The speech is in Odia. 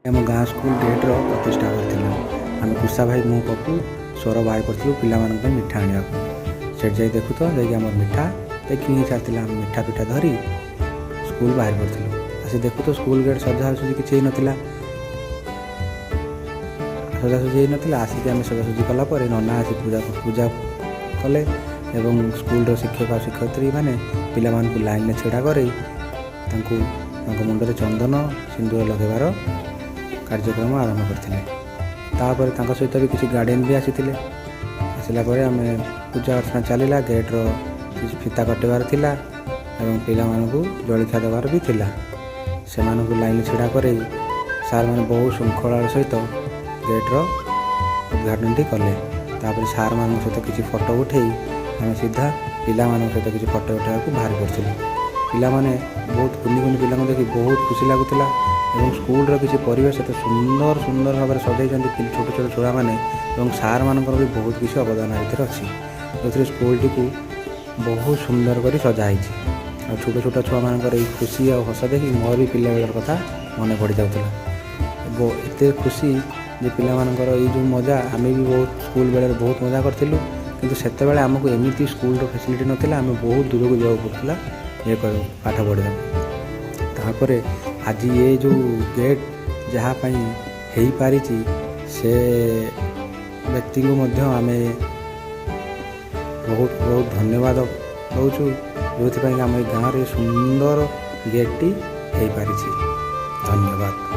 ଆମ ଗାଁ ସ୍କୁଲ ଗେଟ୍ର ପ୍ରତିଷ୍ଠା କରିଥିଲୁ। ଆମେ କୁଷା ଭାଇ, ମୁଁ, ପପୁ, ସ୍ୱର ବାହାରି ପଡ଼ିଥିଲୁ ପିଲାମାନଙ୍କ ପାଇଁ ମିଠା ଆଣିବାକୁ। ସେଠି ଯାଇ ଦେଖୁ ତ ଯାଇକି ଆମର ମିଠା ପ୍ୟାକିଂ ହେଇ ସାରିଥିଲା। ଆମେ ମିଠା ପିଠା ଧରି ସ୍କୁଲ ବାହାରି ପଡ଼ିଥିଲୁ। ଆସି ଦେଖୁ ତ ସ୍କୁଲ ଗେଟ୍ ସଜାସଜି କିଛି ହେଇନଥିଲା, ସଜାସଜି ହେଇନଥିଲା। ଆସିକି ଆମେ ସଜାସଜି କଲା ପରେ ନନା ଆସି ପୂଜା କଲେ ଏବଂ ସ୍କୁଲର ଶିକ୍ଷକ ଆଉ ଶିକ୍ଷୟିତ୍ରୀ ମାନେ ପିଲାମାନଙ୍କୁ ଲାଇନରେ ଛିଡ଼ା କରେଇ ତାଙ୍କୁ ତାଙ୍କ ମୁଣ୍ଡରେ ଚନ୍ଦନ ସିନ୍ଦୁର ଲଗାଇବାର କାର୍ଯ୍ୟକ୍ରମ ଆରମ୍ଭ କରିଥିଲେ। ତାପରେ ତାଙ୍କ ସହିତ ବି କିଛି ଗାର୍ଡ଼ିଆନ୍ ବି ଆସିଥିଲେ। ଆସିଲା ପରେ ଆମେ ପୂଜା ଅର୍ଚ୍ଚନା ଚାଲିଲା। ଗେଟ୍ର କିଛି ଫିତା କଟିବାର ଥିଲା ଏବଂ ପିଲାମାନଙ୍କୁ ଜଳଖିଆ ଦେବାର ବି ଥିଲା। ସେମାନଙ୍କୁ ଲାଇନରେ ଛିଡ଼ା କରେଇ ସାର୍ମାନେ ବହୁ ଶୃଙ୍ଖଳାର ସହିତ ଗେଟ୍ର ଉଦ୍ଘାଟନଟି କଲେ। ତାପରେ ସାର୍ମାନଙ୍କ ସହିତ କିଛି ଫଟୋ ଉଠେଇ ଆମେ ସିଧା ପିଲାମାନଙ୍କ ସହିତ କିଛି ଫଟୋ ଉଠାଇବାକୁ ବାହାରି ପଡ଼ିଥିଲୁ। ପିଲାମାନେ ବହୁତ କୁନି କୁନି ପିଲାଙ୍କୁ ଦେଖି ବହୁତ ଖୁସି ଲାଗୁଥିଲା ଏବଂ ସ୍କୁଲର କିଛି ପରିବେଶ ଏତେ ସୁନ୍ଦର ସୁନ୍ଦର ଭାବରେ ସଜାଇଛନ୍ତି ଛୋଟ ଛୋଟ ଛୁଆମାନେ ଏବଂ ସାର୍ମାନଙ୍କର ବି ବହୁତ କିଛି ଅବଦାନ ଭିତରେ ଅଛି, ଯେଉଁଥିରେ ସ୍କୁଲଟିକୁ ବହୁତ ସୁନ୍ଦର କରି ସଜା ହେଇଛି। ଆଉ ଛୋଟ ଛୋଟ ଛୁଆମାନଙ୍କର ଏଇ ଖୁସି ଆଉ ହସ ଦେଖି ମୋର ବି ପିଲାବେଳର କଥା ମନେ ପଡ଼ିଯାଉଥିଲା। ଏତେ ଖୁସି ଯେ ପିଲାମାନଙ୍କର ଏଇ ଯେଉଁ ମଜା, ଆମେ ବି ବହୁତ ସ୍କୁଲ ବେଳରେ ବହୁତ ମଜା କରିଥିଲୁ। କିନ୍ତୁ ସେତେବେଳେ ଆମକୁ ଏମିତି ସ୍କୁଲର ଫେସିଲିଟି ନଥିଲା। ଆମେ ବହୁତ ଦୂରକୁ ଯିବାକୁ ପଡ଼ୁଥିଲା ଇଏ କରିବାକୁ, ପାଠ ପଢ଼ିବାକୁ। ତାପରେ ଆଜି ଏ ଯେଉଁ ଗେଟ୍ ଯାହା ପାଇଁ ହେଇପାରିଛି, ସେ ବ୍ୟକ୍ତିଙ୍କୁ ମଧ୍ୟ ଆମେ ବହୁତ ବହୁତ ଧନ୍ୟବାଦ ଦେଉଛୁ, ଯେଉଁଥିପାଇଁ ଆମ ଏ ଗାଁରେ ସୁନ୍ଦର ଗେଟ୍ଟି ହେଇପାରିଛି। ଧନ୍ୟବାଦ।